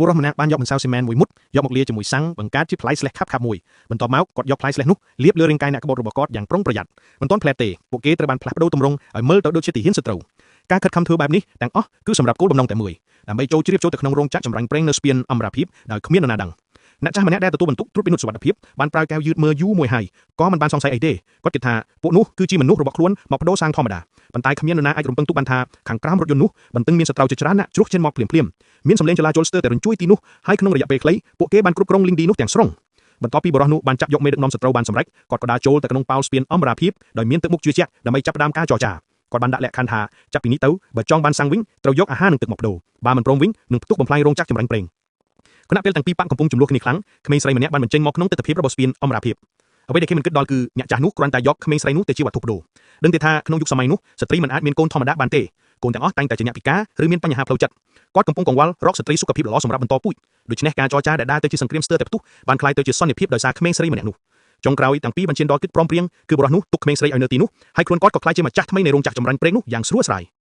បុរសម្នាក់បានយកម្សៅស៊ីមែនមួយមុតយកមកលាជាមួយសាំងបង្កើតជាផ្លែស្លេះខាប់ៗមួយបន្ទាប់មកគាត់យកផ្លែស្លេះនោះលាបលើរាងកាយអ្នកក្បត់របស់គាត់យ៉ាងប្រុងប្រយ័ត្នមិនទាន់ផ្លែតទេពួកគេត្រូវបានផ្លាស់ប្ដូរទម្រង់ឲ្យមើលទៅដូចជាទាហានសត្រូវការខិតខំធ្វើបែបនេះទាំងអស់គឺសម្រាប់គោលបំណងតែមួយដើម្បីចូលជ្រាបចូលទៅក្នុងរោងចក្រចម្រាញ់ប្រេងនៅស្ពានអមរាភាពដោយគ្មាននរណាដឹងអ្នកចាស់ម្នាក់ដែលទទួលបន្ទុកត្រួតពិនិត្យសុវត្ថិភាពបានប្រើកែវយឺតមើលយូរមួយហើយក៏មិនបានសង្ស័យអីទេគាត់គិតថាពួកនោះគឺជាមនុស្សរបស់ខ្លួនមកបដូរសាងធម្មតាប៉ុន្តែគ្មាននរណាអាចរំពឹងទុកបានថាខាងក្រោមរថយន្តនោះបន្ទឹងមានសត្រូវជាច្រើនណាស់ជ្រុះចេញមកភ្លាមៗមានសម្លេងចលាចលស្ទើរតែរញ្ជួយទីនោះហើយក្នុងរយៈពេលខ្លីពួកគេបានគ្រប់គ្រងលីងឌីនោះទាំងស្រុងបន្ទាប់ពីបុរសនោះបានចាប់យកមេដឹកនាំសត្រូវបានសម្រេចគាត់ក៏ដើរចូលទៅក្នុងប៉ាល់ស្ពានអមរាភាពដោយមានទឹកមុខជឿជាក់ដើម្បីចាប់ផ្ដើមការចរចាគាត់បានដាក់លក្ខខណ្ឌថាចាប់ពីនេះទៅបើចង់បានសាំងវិញត្រូវយកអាហារនិងទឹកមកបដូរបើមិនព្រមវិញនឹងផ្ទុះបំផ្លាញរោងចក្រចម្រាញ់ប្រេងខណៈពេលទាំងពីរបក្សកំពុងជម្លោះគ្នាខ្លាំងក្មេងស្រីម្នាក់បានបញ្ចេញមកក្នុងទិដ្ឋភាពរបស់ស្ពានអមរាភាពអ្វីដែលគេមិនគិតដល់គឺអ្នកចាស់នោះគ្រាន់តែយកក្មេងស្រីនោះទៅជាវត្ថុបដូរដឹងទេថាក្នុងយុគសម័យនោះស្ត្រីមិនអាចមានកូនធម្មតាបានទេកូនទាំងអស់តែងតែជាអ្នកពិការឬមានបញ្ហាផ្លូវចិត្តគាត់កំពុងកង្វល់រកស្ត្រីសុខភាពល្អសម្រាប់បន្តពូជដូច្នេះការចរចាដែលដើរទៅជាសង្គ្រាមស្ទើរតែផ្ទុះបានក្លាយទៅជាសន្តិភាពដោយសារក្មេងស្រីម្នាក់នោះចុងក្រោយទាំងពីរបានឈានដល់កិច្ចព្រមព្រៀងគឺបុរសនោះទុកក្មេងស្រីឲ្យនៅទីនោះហើយខ្លួនគាត់ក៏ក្លាយជាម្ចាស់ថ្មីនៃរោងចក្រចម្រាញ់ប្រេងនោះយ៉ាងស្រួលស្រាយ។